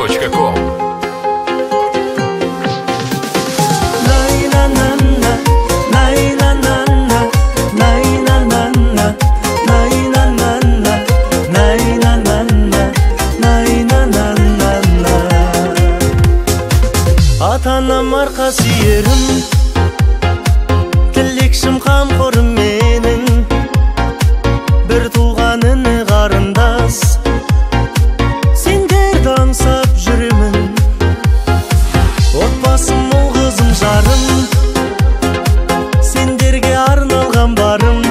gmail.com. Ата-анам арқа сүйерім, тілекшім қамқорым менің, бір туған іні қарындас, сендерді аңсап жүремін. Отбасым ұл қызым жарым, сендерге арналған барым,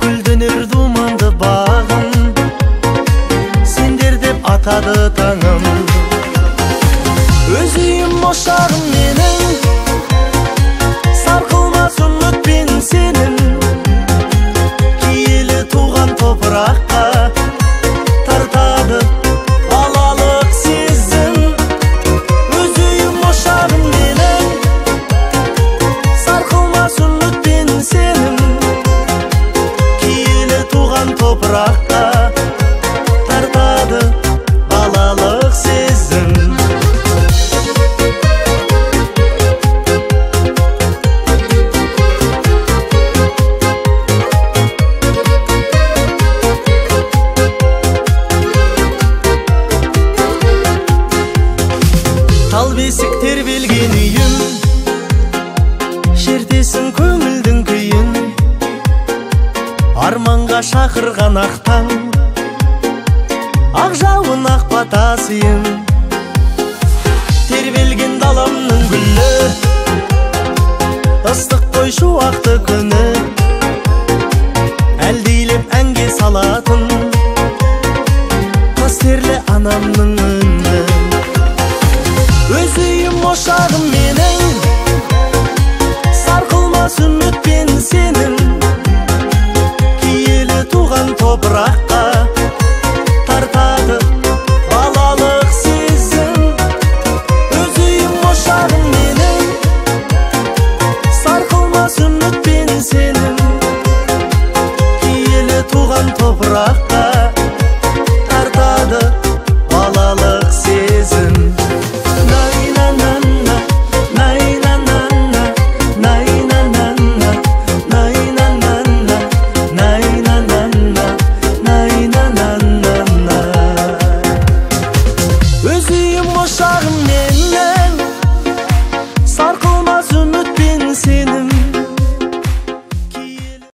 гүлденер думанды бағым, сендер деп атады таңым. Өз үйім ошағым менің, сарқылмас үміт пен сенім, киелі туған топыраққа тартады балалық сезім. Өз үйім ошағым менің, сарқылмас үміт пен сенім, киелі туған топыраққа тартады балалық сезім. Тал бесік тербелген үйім, шертесің көңілдің күйін, арманға шақырған ақ таң, ақ жауын ақ бата сыйын. Тербелген даламның гүлі, ыстық қой шуақты күні, әлдилеп әнге салатын қастерлі анамның үні. Өз үйім ошағым менің, сарқылмас үміт пен сенім, киелі туған топыраққа тартады балалық сезім. Өз үйім ошағым менің, сарқылмас үміт пен сенім, киелі туған топыраққа